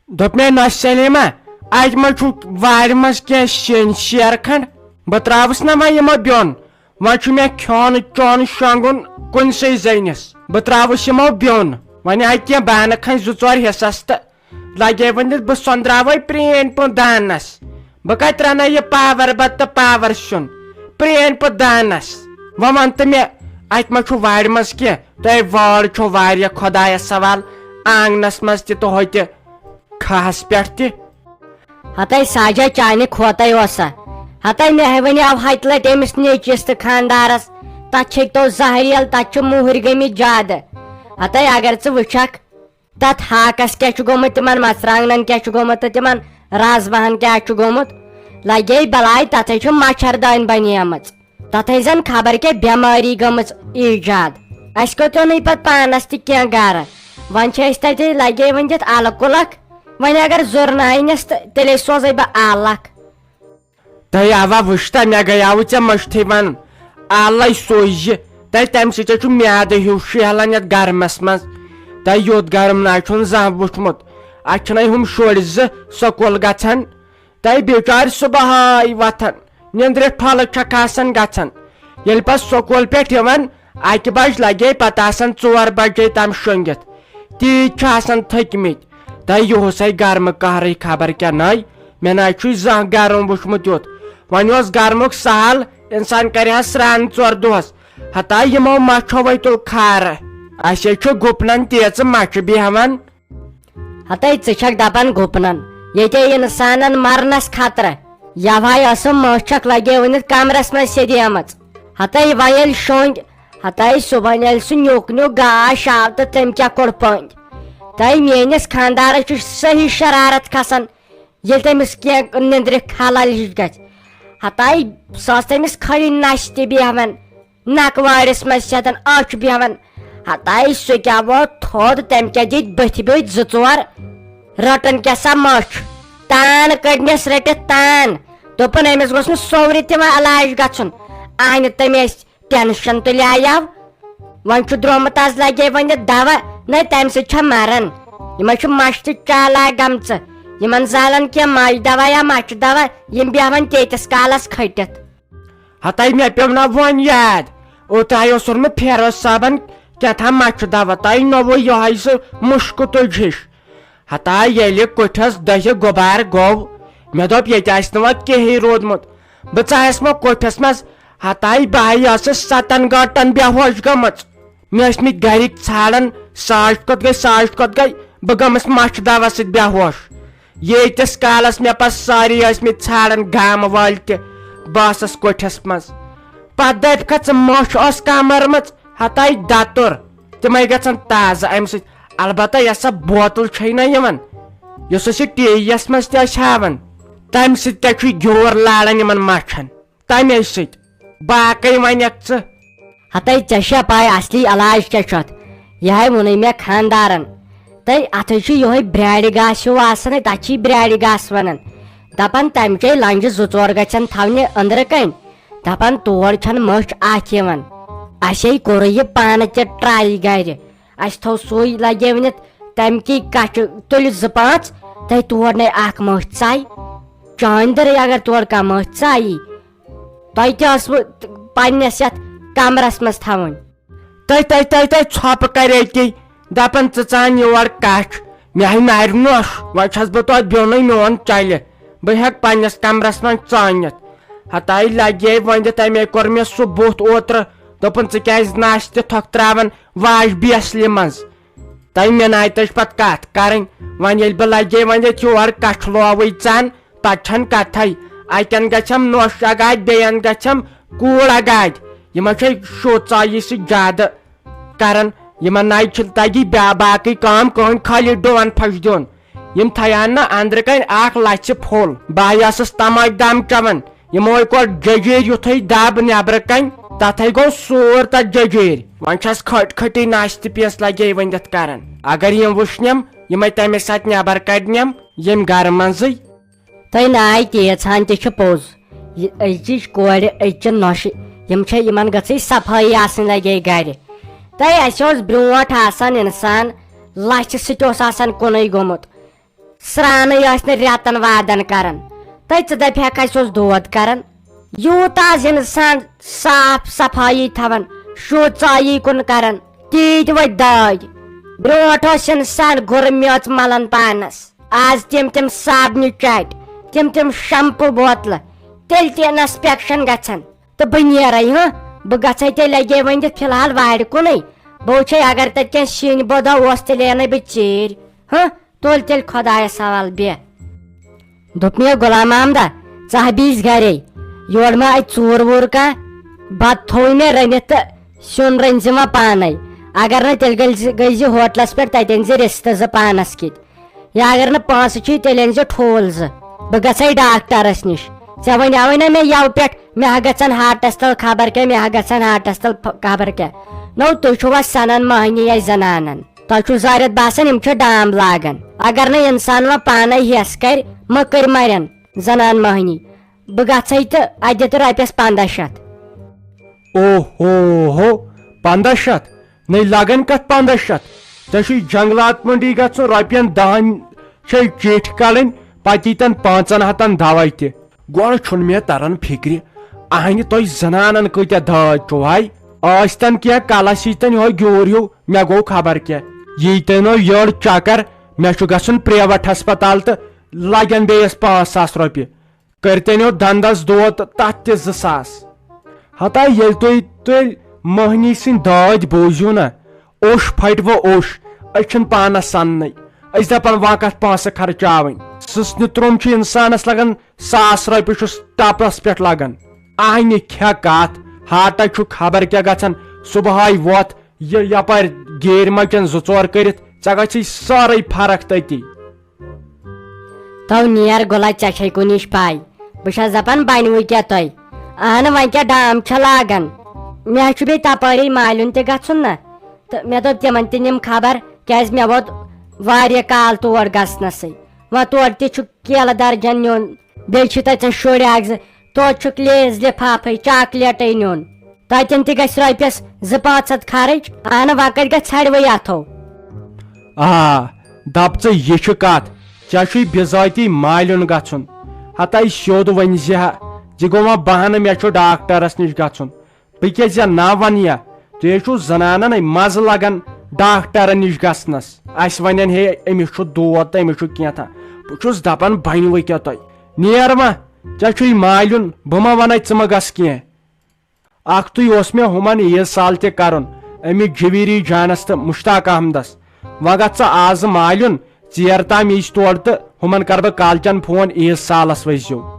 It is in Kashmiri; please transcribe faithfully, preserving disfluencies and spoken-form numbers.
دوٚپ مےٚ، "نۄشہِ سلیمہ، اتہِ ما چھُ وارِ منٛز کینٛہہ سِنۍ شیر کھنڈ؟ بہٕ ترٛاوُس نا وۄنۍ یِمو بیوٚن۔ وۄنۍ چھُ مےٚ کھیوٚن چیوٚن شۄنٛگُن کُنسٕے زٔنِس۔ بہٕ ترٛاوُس یِمو بیوٚن۔ وۄنۍ آیہِ کینٛہہ بانہٕ کھنٛج زٕ ژور حصس تہٕ لگے ؤنِتھ، بہٕ سۄندراوے پرٛٲنۍ پٲٹھۍ دانس۔ بہٕ کتہِ رنہٕ یہِ پاور بتہٕ تہٕ پاور سیُن پرٛٲنۍ پٲٹھۍ دانس؟ وۄنۍ ون تہٕ مےٚ، اتہِ ما چھُ وارِ منٛز کینٛہہ؟ تۄہہِ وٲر چھو واریاہ خۄدایس سوال، آنگنس منٛز تہِ تہٕ ہوٚتہِ کھہس پٮ۪ٹھ تہِ۔" ہتے ساجا، چانہِ کھوتے اوسا؟ ہتے مےٚ ہے ونیاو ہتہِ لٹہِ أمِس نیچوِس تہٕ خاندارس، تتھ چھٔکۍ تو زہریل، تتھ چھِ مُہٕرۍ گٔمٕتۍ زیادٕ۔ ہتے اگر ژٕ وٕچھکھ، تتھ ہاکس کیٛاہ چھُ گوٚمُت، تِمن مرژٕوانٛگنن کیٛاہ چھُ گوٚمُت تہٕ تِمن رازماہن کیٛاہ چھُ گوٚمُت، لگے بلاے، تتھے چھُ مچھر دٲنۍ بنیمٕژ۔ تتھے زن خبر کیٛاہ بٮ۪مٲری گٔمٕژ ایجاد۔ اسہِ کوٚت اوٚنُے پتہٕ پانس تہِ کینٛہہ گرٕ۔ وۄنۍ چھِ أسۍ تتہِ لگے وۄنۍ دِتھ الہٕ کُلکھ۔ وۄنۍ اگر زُرناینس تہٕ تیٚلے سوزے بہٕ الکھ۔ تۄہہِ آوا وٕچھتا، مےٚ گٔیاوٕ ژےٚ مٔشتھٕے ونُن، الے سوزِ۔ تۄہہِ تمہِ سۭتۍ چھُ میادٕ ہیوٗ شیہلان یتھ گرمس منٛز۔ تۄہہِ یُتھ گرم نہ چھُنہٕ زانٛہہ وُچھمُت۔ اتہِ چھِنَے ہُم شُرۍ زٕ سکوٗل گژھان۔ تۄہہِ بِچارِ صُبحٲے وۄتھان، نیٚنٛدرِ ٹھۄلہٕ چھکھ آسان گژھان۔ ییٚلہِ پتہٕ سکوٗل پٮ۪ٹھ یِوان، اکہِ بجہِ لگے، پتہٕ آسان ژور بجے تام شۄنٛگِتھ۔ تیٖتۍ چھِ آسان تھٔکمٕتۍ۔ تۄہہِ یُہُس ہے گرمہٕ قہرٕے خبر کیٛاہ نَے۔ مےٚ نَے چھُے زانٛہہ گرم وُچھمُت یُتھ۔ وۄنۍ اوس گرمُک سہل، انسان کرِ ہا سرٛان ژور دۄہس۔ ہتا یِمو مچھو وَے تُل کھارٕ۔ اَسے چھُ گُپنن تیٖژٕ مچھِ بیٚہوان۔ ہتے ژٕ چھکھ دپان گُپنن، ییٚتے انسانن مرنس خطرٕ۔ یوہے ٲسٕم مٔچھ چھکھ لگے ؤنِتھ کمرس منٛز سیٚدیمٕژ۔ ہتے وۄنۍ ییٚلہِ شۄنٛگۍ، ہتے صبحن ییٚلہِ سُہ نیُک نیُک گاش آو تہٕ تٔمۍ کیٛاہ کوٚر پٔنٛدۍ۔ تہٕ میٲنِس خانٛدارس چھُ صحیح شرارت کھسان، ییٚلہِ تٔمِس کینٛہہ نیٚنٛدرِ خلل ہِش گژھِ۔ ہتے سۄ ٲس تٔمِس کھٔڑی نستہِ بیہوان۔ نکوارِس منٛز چھِ اتٮ۪ن أچھ بیہوان۔ ہتاے سُہ کیٛاہ ووت تھوٚد، تٔمۍ کیٛاہ دِتۍ بٔتھِ بیٚیہِ زٕ ژور۔ رٔٹٕن کیٛاہ سا مٔچھ؟ تان کٔڈنس رٔٹِتھ تان۔ دوٚپُن أمِس گوٚژھ نہٕ سورِ تہِ وۄنۍ علاج گژھُن۔ اہنہِ تٔمۍ ٲسۍ ٹینشن تُلیایو۔ وۄنۍ چھُ درٛامُت از لگے وۄنۍ یہِ دوا، نَے تمہِ سۭتۍ چھےٚ مران۔ یِمے چھِ مچھِ تہِ چالاک گمژٕ۔ یِمن زالن کینٛہہ مچھ دوا یا مچھِ دوا، یِم بیہون تیٖتِس کالس کھٔٹِتھ۔ ہتاے مےٚ پیوٚو نا وۄنۍ یاد، اوترٕ اوس اوٚنمُت فیروز صٲبن کیٛاہ تام مچھِ دوا، تۄہہِ نوٚوُے یِہوٚے سُہ مُشکہٕ تُج ہِش۔ ہتاے ییٚلہِ کُٹھس دٔہہِ غُبار گوٚو، مےٚ دوٚپ ییٚتہِ آسہِ نہٕ وۄنۍ کِہی روٗدمُت۔ بہٕ ژایس وۄنۍ کُٹھس منٛز، ہتاے بہٕ ہاے ٲسٕس ستن گٲنٛٹن بے ہوش گٔمٕژ۔ مےٚ ٲسۍ مٕتۍ گرِکۍ ژھانڈان، ساج کوٚت گٔے، ساج کوٚت گٔے، بہٕ گٔمٕژ مچھِ دوا سۭتۍ بے ہوش۔ ییٖتِس کالس مےٚ پتہٕ سٲری ٲسۍ مٕتۍ ژھانڈان گامہٕ وٲلۍ تہِ، بہٕ ٲسٕس کُٹھِس منٛز۔ پتہٕ دپہِ کھا ژٕ مٔچھ ٲس کانٛہہ مٔرمٕژ؟ ہتاے دتُر، تِمے گژھن تازٕ امہِ سۭتۍ۔ البتہ یۄس سۄ بوتل چھے نہ یِوان، یۄس أسۍ یہِ ٹی وی یس منٛز تہِ ٲسۍ ہاوان، تمہِ سۭتۍ تہِ چھُ گیوٗر لاران یِمن مچھن۔ تمے سۭتۍ۔ باقٕے ونکھ ژٕ۔ ہتے ژےٚ چھےٚ پاے اصلی علاج کیٛاہ چھُ اتھ؟ یہِ ہے ووٚنُے مےٚ خاندارن۔ تہٕ اتھے چھُ یِہوے برٛارِ گاسہٕ ہیوٗ آسان، تتھ چھِ برٛارِ گاسہٕ ونان۔ دپان تمہِ چے لنجہِ زٕ ژور گژھن تھاونہِ أنٛدرٕ کنۍ۔ دپان تور چھنہٕ مٔچھ اتھ یِوان۔ اسے کوٚر یہِ پانہٕ تہِ ٹراے گرِ۔ اسہِ تھوٚو سُے لگے ؤنِتھ تمہِ کی کچھِ تُلہِ زٕ پانٛژھ، تہٕ تور نے اکھ مٔچھ ژاے۔ چٲنۍ دٔرٕے اگر تور کانٛہہ مٔچھ ژایی، تۄہہِ تہِ ٲسوٕ پننِس یتھ کمرس منٛز تھاوٕنۍ۔ تۄہہِ، تۄہہِ، تۄہہِ، تۄہہِ ژھۄپہٕ کرے تی، دپان ژٕ ژان یور کچھ۔ مےٚ ہے نرِ نوش، وۄنۍ چھس بہٕ توتہِ بیوٚنُے، میون چلہِ۔ بہٕ ہیٚکہٕ پننِس کمرس منٛز ژٲنِتھ۔ ہتاے لگے وۄنۍ تہِ، تمے کوٚر مےٚ سُہ بُتھ اوترٕ۔ دوٚپُن، "ژٕ کیازِ نس تہِ تھۄکھ تراوان واش بیسلہِ منٛز؟" تۄہہِ مےٚ ناے تٔج پتہٕ کتھ کرٕنۍ۔ وۄنۍ ییٚلہِ بہٕ لگے وۄنۍ ییٚتہِ یور کچھِ لووٕے ژن، پتہٕ چھنہٕ کتھے۔ اتٮ۪ن گژھٮ۪م نوش اگادِ، بیٚین گژھٮ۪م کوٗر اگادِ۔ یِمن چھے شو ژایی سۭتۍ زیادٕ کران۔ یِمن ناے چھِ تگی بیا-، باقٕے کٲم کٕہٕنۍ، خٲلی ڈوٗن پھش دیُن۔ یِم تھاوہن نہٕ اندرٕ کنۍ اکھ لژھِ پھوٚل۔ بہٕ ہا ٲسٕس تماکھ دم چٮ۪وان۔ یِمو ہے کوٚر ججیٖرۍ یُتھُے دب نیبرٕ کنۍ، تتھے گوٚو سور تتھ ججیٖرۍ۔ وۄنۍ چھس کھٔٹۍ کھٔٹی ناشتہٕ پیٖنٛژ لگے ؤنِتھ کران۔ اگر یِم وٕچھنٮ۪م، یِمے تمے ساتہٕ نیبر کڑنٮ۪م ییٚمہِ گرٕ منٛزٕے۔ تۄہہِ ناے تیٖژ ہن تہِ چھِ پوٚز۔ یہِ أزِچ کورِ، أزچہِ نۄشہِ، یِم چھےٚ، یِمن گٔژھٕے صفٲیی آسٕنۍ لگے گرِ۔ تۄہہِ، اسہِ اوس برونٛٹھ آسان انسان، لژھِ سۭتۍ اوس آسان کُنُے گوٚمُت۔ سرٛانٕے ٲسۍ نہٕ رٮ۪تن وادن کران، تہٕ ژٕ دپہِ ہا کتہِ اوس دود کران؟ یوٗتاہ آز انسان صاف صفٲیی تھاوان، شوٗژٲیی کُن کران، تیٖتۍ ؤتھۍ دٲدۍ۔ برونٛٹھ اوس انسان گُرٕ میٚژ ملان پانس، آز تِم تِم صابنہِ چٹۍ، تِم تِم شمپو بوتلہٕ، تیٚلہِ تہِ انسپیکشن گژھان۔ تہٕ بہٕ نیرے، ہاں، بہٕ گژھے تیٚلہِ لگے وۄنۍ دِتھ فی الحال وارِ کُنُے۔ بہٕ وٕچھے اگر تتہِ کینٛہہ شیٖنۍ بودا اوس، تیٚلہِ انَے بہٕ ژیٖرۍ۔ ہاں، تُل تیٚلہِ خۄدایس حوال، بیٚہہ۔ دوٚپ مےٚ، غلام محمدہ، ژٕ ہا بیٖس گرے، یورٕ ما اتہِ ژوٗر ووٗر کانٛہہ؟ بتہٕ تھووُے مےٚ رٔنِتھ تہٕ سیُن رٔنۍ زِ وۄنۍ پانے۔ اگر نہٕ، تیٚلہِ گٔلۍ زِ، گٔے زِ ہوٹلس پٮ۪ٹھ، تتہِ أنۍ زِ رِستہٕ زٕ پانس کِتۍ۔ یا اگر نہٕ پونٛسہٕ چھُے، تیٚلہِ أنۍ زِ ٹھوٗل زٕ۔ بہٕ گژھے ڈاکٹرس نِش۔ ژےٚ وَنیٛاوُے نا مےٚ یَوٕ پٮ۪ٹھ، مےٚ ہا گژھن ہارٹس تل خبر کیٛاہ، مےٚ ہا گژھن ہارٹس تل ف-، خبر کیٛاہ۔ نو، تُہۍ چھِو وۄنۍ سنان مٔہنی اَسہِ زنانن۔ تۄہہِ چھُو زارٮ۪تھ باسان یِم چھِ ڈام لاگان۔ اگر نہٕ انسان وۄنۍ پانے ہٮ۪س کرِ، مہ کٔرۍ مرن زنان مٔہنی۔ بہٕ گژھے تہٕ اتہِ دِ تہٕ رۄپیس پنٛداہ شتھ۔ او ہو ہو، پنٛداہ شتھ؟ نَے لگن کتھ پنٛداہ شتھ؟ ژےٚ چھُے جنگلات منڈی گژھُن، رۄپین دہن چھے چیٹھۍ کڑٕنۍ، پتہٕ ییٖتن پانٛژن ہتن دوا تہِ۔ گۄڈٕ چھُنہٕ مےٚ تران فکرِ، اہنہِ تۄہہِ زنانن کۭتیاہ دٲدۍ چھِو ہاے؟ ٲسۍتن کینٛہہ کلس ییٖتن یِہوے گیوٗر ہیوٗ، مےٚ گوٚو خبر کیٛاہ۔ ییٖتن نو یٔڑ چکر، مےٚ چھُ گژھُن پریویٹ ہسپتال تہٕ لگن بیٚیس پانٛژھ ساس رۄپیہِ۔ کٔرۍ تٔمۍ یوت دندس دود تہٕ تتھ تہِ زٕ ساس۔ ہتا ییٚلہِ تُہۍ، تُہۍ مٔہنی سٕنٛدۍ دٲدۍ بوٗزِو نا، اوٚش پھٹہِ وۄنۍ اوٚش۔ أسۍ چھِنہٕ پانس سننٕے، أسۍ دپان وۄنۍ کتھ پونٛسہٕ خرچاوٕنۍ۔ سٕژنہِ ترٛوٚم چھُ انسانس لگان ساس رۄپیہِ، چھُس ٹپس پٮ۪ٹھ لگان۔ اہنہِ کھےٚ کتھ، ہارٹس چھُ خبر کیٛاہ گژھان۔ صبحٲے وۄتھ، یہِ یپٲرۍ گیرۍ مچن زٕ ژور کٔرِتھ، ژےٚ گژھی سٲرٕے فرق تٔتی۔ تو نیر گُلا، ژےٚ چھے کُنِچ پاے؟ بہٕ چھَس دَپان بَنہِ وٕ کیٛاہ تۄہہِ؟ اہنہٕ وۄنۍ کیٛاہ ڈام چھےٚ لاگان؟ مےٚ حظ چھُ بیٚیہِ تَپٲری مالیُن تہِ گژھُن نہ، تہٕ مےٚ دوٚپ تِمَن تہِ نِم خبر، کیٛازِ مےٚ ووت واریاہ کال تور گژھنَسٕے۔ وۄنۍ تورٕ تہِ چھُ کیلہٕ درجن نیُن، بیٚیہِ چھِ تَتٮ۪ن شُرۍ اَکھ زٕ، توتہِ چھُکھ لیز لِفافَے چاکلیٹَے نیُن۔ تتٮ۪ن تہِ گژھِ رۄپیس زٕ پانٛژھ ہتھ خرٕچ۔ اہنہٕ وۄنۍ کتہِ گژھِ ژھرِ وۄنۍ اتھو۔ آ، دپ ژٕ یہِ چھِ کتھ، ژےٚ چھُے بِذٲتی مالیُن گژھُن۔ ہتاے سیوٚد ؤنۍ زِ ہا، زِ گوٚو وۄنۍ بہانہٕ مےٚ چھُ ڈاکٹرس نِش گژھُن۔ بہٕ کیٛاہ ژےٚ نہ ونہٕ یا؟ تُہۍ ہے چھِو زنانن مزٕ لگان ڈاکٹرن نِش گژھنس۔ اسہِ ونن ہے أمِس چھُ دود تہٕ أمِس چھُ کینٛہہ تام۔ بہٕ چھُس دپان بنہِ وۄنۍ کیٛاہ تۄہہِ؟ نیر وۄنۍ، ژےٚ چھُے مالیُن، بہٕ ما ونَے ژٕ ما گژھ کینٛہہ؟ اکھتُے اوس مےٚ ہُمن عیٖد سال تہِ کرُن، أمِس جویری جانس تہٕ مشتاق احمدس۔ وۄنۍ گژھ ژٕ آزٕ مالیُن، ژیر تام ییٖزِ تورٕ تہٕ ہُمن کرٕ بہٕ کالچن فون، عیٖد سالس ؤسۍزیو۔